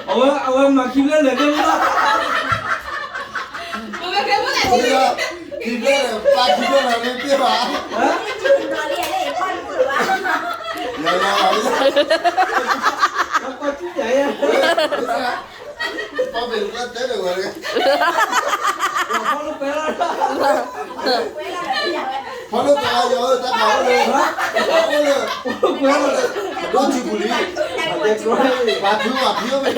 အဝဲ အဝဲမၤခံဘျဲၣ်လဲၤကဲလီၤ, ခံဘျဲၣ်လဲၤပာ်ခံဘျဲၣ်လဲၤန့ၣ်တ့ၢ်ဘၣ်, လီၤလီၤလီၤ, ပှၤမ့ၢ်လၢတဲန့ၣ်ဝဲ, ဖီလၢပှဲၤလီၤ, ဖီလၢပှဲၤလီၤ, ယတၢ်ပာ်အိၣ်လၢ, အိၣ်လၢ, ဒိၣ်ထံပူၤလံ, ပှၤဖုပှၤဖုမ့ၢ်တဲလီၤနီ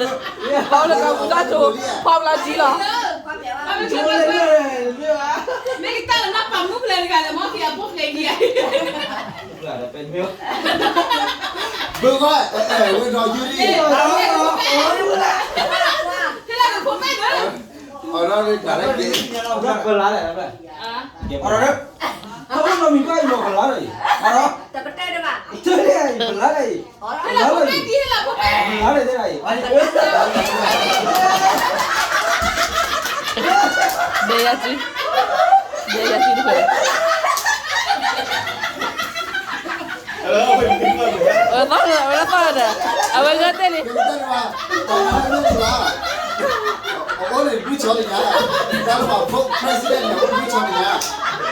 ၤ, အိၣ်လၢကၢ်ပူၤဖီၣ်ကၠိၤဘၣ်န့ၣ်, အိၣ်လၢကၢ်ပူၤဖီၣ်ကၠိၤ ဖီၣ်ဘျါကံလီၤ, မ့ၢ်ကတၢၢ်လၢနီၢ်ပာ်မူပျဲၤတဂၤလဲၣ်, မ့ၢ်က့ၤအဖိၣ်ဖျဲးဒံးဧါ ဘုကီၢ်, ဝဲဒီးယူရံ, ဖဲလၢကဖိမဲဒီး, အီၤဒီးတၢ်လၢက့ၤ, ပလါလဲၣ်, အီၤဒီး, အဝဲနီၢ်မံၤဘၣ်အံၤမ့ၢ်ပလါလီၤအံၤ, အီၤဒီး, တကတၢၢ်တဘၣ်, တကတၢၢ်အံၤပလါလီၤအံၤ, ဖဲလၢကဖိမဲဒံးဖဲလၢကဖိမဲ, ဖဲလၢကဖိမဲ, ဒဲယၤစု, ဒဲယၤစုတဖၣ်, အဝဲသီၣ်လီၤဒီး, အဝဲသီၣ်လီၤဒီး, အဝဲဂၢၢ်တ့ၢ်လံ, အအိၣ်န့ၣ်ဘုဆီလီၤညါ, တၢ်လၢပှၤ vote president န့ၣ် အအိၣ်ဘုဆီလီၤညါ,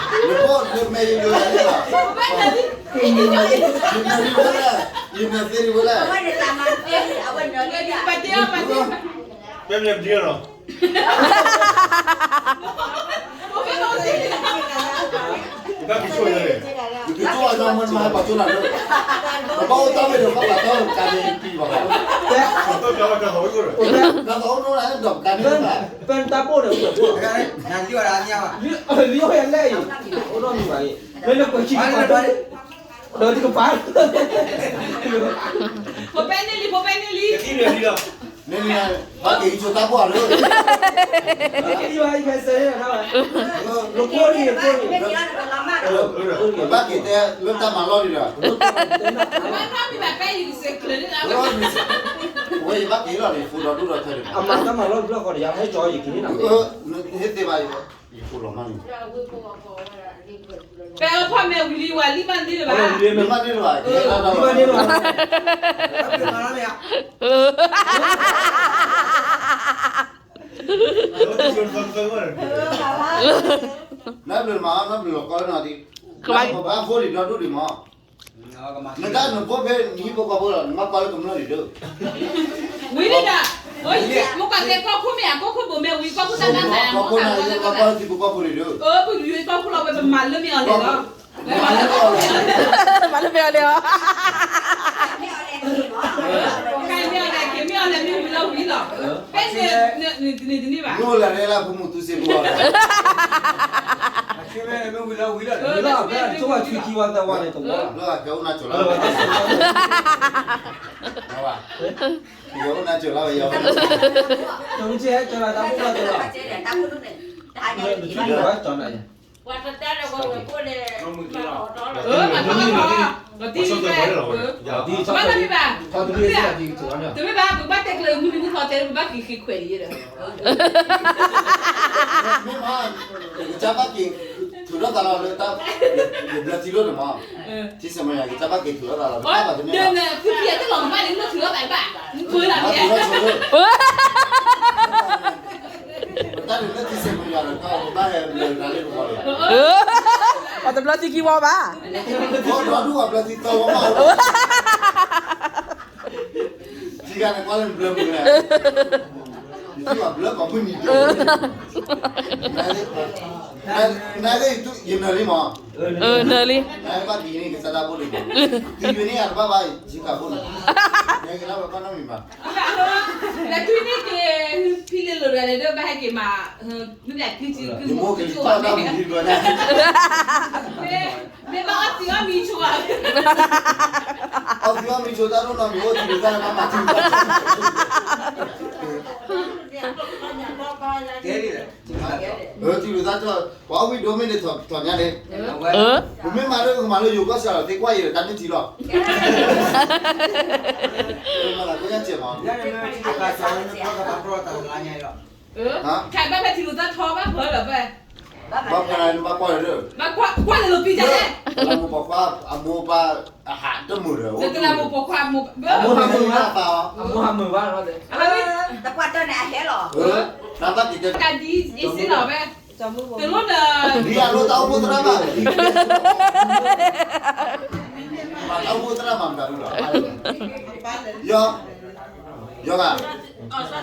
နဘိၣ်နမဲာ်ယိယိယၤန့ၣ်လီၤ, ယမဲာ်ရံဝဲလဲၣ်, ယမဲာ်သ့ရံဝဲလဲၣ်, ပဲမ့ၢ်ဒ်လီၤ နကက့ၤဆိၣ်ယဲန့ၣ်, နကက့ၤဆိၣ်အညီမ့ၢ်နမၤဟဲပှၤကၠိနၤလၢ, နဘၣ်အိၣ်တၢ်ဝဲဒီးဘၣ်ပှၤတီၢ်ကါန့ၣ်ပံၤဘၣ်, တၢ်သီအိၣ်နီၢ်ဒီးပကါန့ၣ်ဘၣ်, ပၢ်နတၢ်ဘိၣ်ဒီးအိၣ်ဒီးဘိၣ်, လံၣ်အိၣ်ယၤလဲၣ်အံၤ, အိၣ်ဒီးမံၤဘၣ်အံၤ, မ့ၢ်လၢကွဲးခံ ဒီးတကပၤ, ဖိပဲန့ၣ်လံ ဖိပဲန့ၣ်လံ, ဘၣ်က့ၤဟံးဆိတၢ်ဘိၣ်အီၤလၢ, ဘၣ်က့ၤတဲလၢတၢ်မၤလီၢ်ဒံးဒီး, ဝဲယဘၣ်က့ၤလီၤန့ၣ် ဖိဒီးဒိၣ်ဒီးထၢန့ၣ်, အမၤတၢ်မၤလီၢ်တဘျီဃီဒီး ယဟဲကၠီယက့ၤန့ၣ်, ဟ့ၣ်သ့ဘၣ်အံၤ, ယဖိလီၤမၢ်န့ၣ် ပဖီၣ်မဲာ်ဝံၤလံ ဝံၤလံမးန့ၣ်လၢၤဘၣ်, မ့ၢ်မးန့ၣ်လၢၤဘၣ်, နဘျုးမး နဘျုးလီၤကီလၢနီၤဒံး, ပဘၣ်ဖိဒံးဒီဒူၣ်ဒံးမး, နတၢ်နဖိဖဲ နဟံၣ်ဖိဃီဖိလီၤ နဘၣ်ကွၢ်လၢကမျၢၢ်ဒံးဒၢး, ဝံၤဒၣ်, မ့ၢ်ကွၢ်ကဲကီၢ်ခိၣ်မ့ၢ်ဧါ ကီၢ်ခိၣ်ဘိမ့ၢ်ဝံၤ ကီၢ်ခိၣ်တၢ်နါသး ကီၢ်ခိၣ်နၤ ကီၢ်ခိၣ်လၢထံဖိကီၢ်ဖိဒံးဒၢး, ပဝံၤကီၢ်ခိၣ်လီၤဝဲပမၤလၢမ့ၢ်အီၤလဲၣ်လီၤ, မၤလၢမ့ၢ်အီၤလဲၣ်လီၤ, ကဲမ့ၢ်အီၤလဲၣ် ကဲမ့ၢ်အီၤလဲၣ် မ့ၢ်ဝံၤလီၤဝံၤလီၤ, ဖဲန့ၣ်, န့ၣ်တန့ၢ်ဘၣ်, မ့ၢ်အိၣ်လဲၣ်လၢဖိမုၣ်သူစ့ၢ်ကီး, မ့ၢ်ဝံၤလီၤဝံၤလီၤ, လၢကဲအိၣ်နၢ်ကၠိၤလီၤ, ကဲအိၣ်နၢ်ကၠိၤလီၤ, တမ့ၢ်ကဲကၠီလီၤ တၢ်ဖိမၤကၠီလီၤ, တမ့ၢ်ဘၣ်, ပဘၣ်တဲကျၢၤမုၢ်နံၤမုၢ်သီတဲလၢပဘၣ်က့ၤဃ့ခွဲးလံဒီး, မ့ၢ်မး, ကစၢ်ဘၣ်က့ၤထုးထီၣ်သးလီၤလၢတၢ်, ယဘျၢထံလိၣ်န့ၣ်မး, ထံစမယၤ ကစၢ်ဘၣ်က့ၤထုးထီၣ်သးလီၤ, တၢ်လီၤမးန့ၣ် လၢထုးထီၣ်သးဘၣ်, ပၢလၢ်န့ၣ်, တၢ်လၢထံစမယၤဒီး ကဘၣ်ဟဲဘျၢတၢ်လၢပဂီၢ်လီၤ, ပှၤတဘျၢထံခံဝီဘၣ်, ဒီဒူၣ်ပှၤဘျၢထံသီဝီဘၣ်, ထံဂၤန့ၣ်ကွၢ်လၢနဘျၢမုၢ်လဲၣ်, ယထံၣ်ပှၤဘျၢကီၢ်မုၢ်နံၤ, နလၢယနၢၤလံမး, နလံ, နဘၣ်က့ၤန့ၣ် ကစၢ်တၢ်ဘိၣ်လံမး, က့ၤယွၤန့ၣ်အတဘၣ်ဘၣ် ယကဘိၣ်န့ၣ်, နက့ၤလၢပကွၢ်နီတမံၤဘၣ်, လၢတုၤန့ၣ်က့ၤ, ဖံလ့လိာ်တဂၤန့ၣ်ဒီး ဘၣ်ဟဲက့ၤမး, မ့ၢ်ဘၣ်က့ၤက့ၤ, ယမိၢ်က့ၤထီၣ်တၢ်မူၤဒံးဘျီန့ၣ်, မ့ၢ်ဘၣ်အီၣ်သံးအီၣ်မံဆိဧါ, အီၣ်သံးအီၣ်မံဆိတၢ်ဒိၣ်နီတမံၤ အိၣ်ထံလိာ်သးလၢဘၣ်မၤထံလိာ်သး, ထံလိာ်သး, ပှၤအီၣ်ဝံၣ်ဒိၣ်မ့ၢ်န့ၣ်ထီၣ်ညါန့ၣ်, ပမ့ၢ်မၤလၢကမၤလၢယိၤကီၢ်စဲၤလီၤ သ့ကွၢ်ယဲဒီးတၢ်ဒုးထံလီၤ, မၤသးကိးညါစဲးမး, ခးဘၣ်ဖဲထံလိာ်သးထီဘၣ်ဖၢလီၤဖဲ ဘၣ်ဖဲနဘၣ်ကွၢ်လၢ, ကွၢ်လၢလီၤပံၤတၢ်လဲၣ်, တလးမူပိာ်ခွါအမိၢ်ပၢ်အဟးတမုာ်ဒီး, တလးမူပိာ်ခွါအမိၢ်, အမိၢ်ဟးမုာ်ဘၣ်, အမိၢ်ဟးမုာ်ဘၣ်, တကွၢ်တၢ်န့ၣ်အဟဲလီၤ, တၢ်ဒ်အံၤစ့ၢ်လီၤဝဲ, တလိၣ်ဒီး, ဒ်အလိၣ်တၢ်အိၣ်ဖှိၣ်သရၣ်မး, တၢ်အိၣ်ဖှိၣ်သရၣ်မးမတၤဒ်လီၤ, ယီၤ, ယီၤဂၤ